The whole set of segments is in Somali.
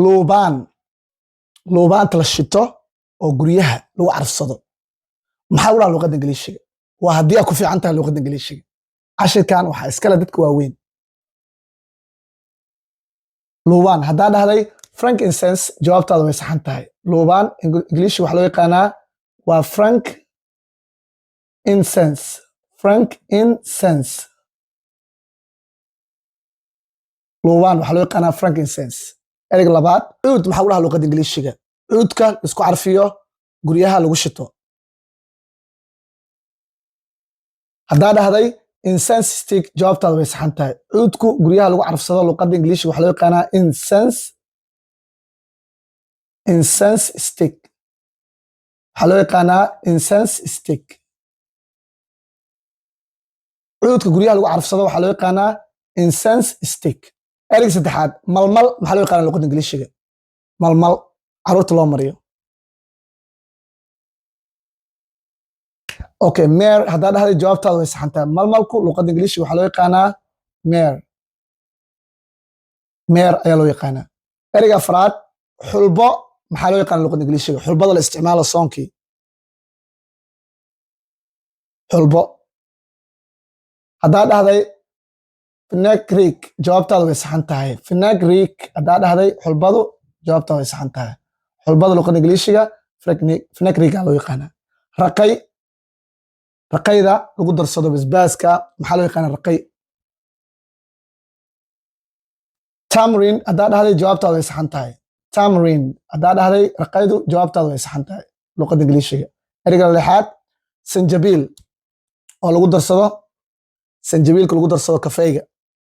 Luubaan, luubaanta la shito oo guryaha lagu carfsado, maxaa lagu dhaha luqadda Ingiliishiga? Waa haddii aad ku fiican tahay luqadda Ingiliishiga. Cashirkan waxaa iskale dadka waaweyn. Luubaan haddaa dhahday frankincense, jawaabtaada way saxan tahay. Luubaan Ingiliishiga waxaa loo yaqaanaa waa frankincense, frankincense. Luubaan waxaa loo yaqaanaa frankincense. Ereyga labaad, cuud, maxaa lagu dhaha luqadda Ingiliishiga? Cuudka laisku carfiyo, guryaha lagu shito. Haddaa dhahday incense stick, jawaabtaada way saxan tahay. Cuudku guryaha lagu carfsado luqadda Ingiliishiga waxaa loo yaqaanaa incense, incense stick. Waxaa loo yaqaanaa incense stick. Cuudka guryaha lagu carfsado waxaa loo yaqaanaa incense stick. Ereyga saddexaad, malmal, maxaa loo yaqaanaa luqadda Ingiliishiga? Malmal caruurta loo mariyo. Okay, mare haddaa dhahday, jawaabtaada way saxan tahay. Malmalku luqadda Ingiliishiga waxaa loo yaqaanaa mare, mare ayaa loo yaqaanaa. Ereyga afraad, xulbo, maxaa loo yaqaana luqadda Ingiliishiga? Xulbada la isticmaalo soonkii. Xulbo haddaa dhahday fenugreek, jawaabtaada way saxan tahay. Fenugreek haddaa dhahday xulbadu, jawaabtaada way saxan tahay. Xulbada luqadda Ingiliishiga fenugreek aa loo yaqaanaa. Raqay, raqayda lagu darsado basbaaska, maxaa loo yaqaanaa raqay? Tamarind haddaa dhahday, jawaabtaada way saxan tahay. Tamarind haddaa dhahday raqaydu, jawaabtaada way saxan tahay luqadda Ingiliishiga. Ereyga lixaad, sanjabiil oo lagu darsado, sanjabiilka lagu darsado kafeyga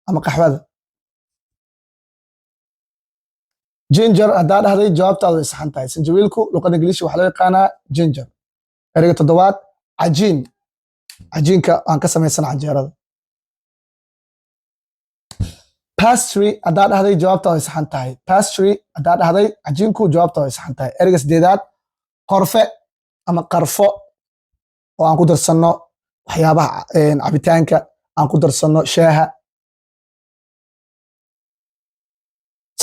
ama qaxwada. Ginger haddaa dhahday, jawaabtaada way saxan tahay. Sanjabiilku luqadda Ingiliishiga waxaa loo yaqaanaa ginger. Ereyga toddobaad, cajiin, cajiinka aan ka samaysana canjeerada. Pastry haddaa dhahday, jawaabtaada way saxan tahay. Pastry haddaa dhahday cajiinku, jawaabtaada way saxan tahay. Ereyga sideedaad, qorfe ama qarfo oo aan ku darsanno waxyaabaha cabitaanka, aan ku darsanno shaaha.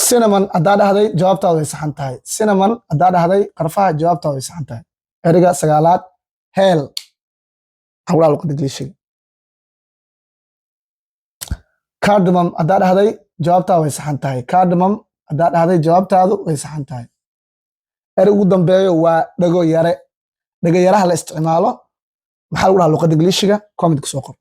Cinnamon haddaa dhahday, jawaabtaada way saxan tahay. Cinnamon haddaa dhahday qarfaha, jawaabtaada way saxan tahay. Ereyga sagaalaad, heel, maxaa lagu dhaha luqadda Ingiliishiga? Cardamom haddaa dhahday, jawaabtaada way saxan tahay. Cardamom haddaa dhahday, jawaabtaadu way saxan tahay. Ereyga ugu dambeeyo waa dhego yare. Dhego yaraha la isticmaalo maxaa lagu dhaha luqadda Ingiliishiga? Comment kusoo qor.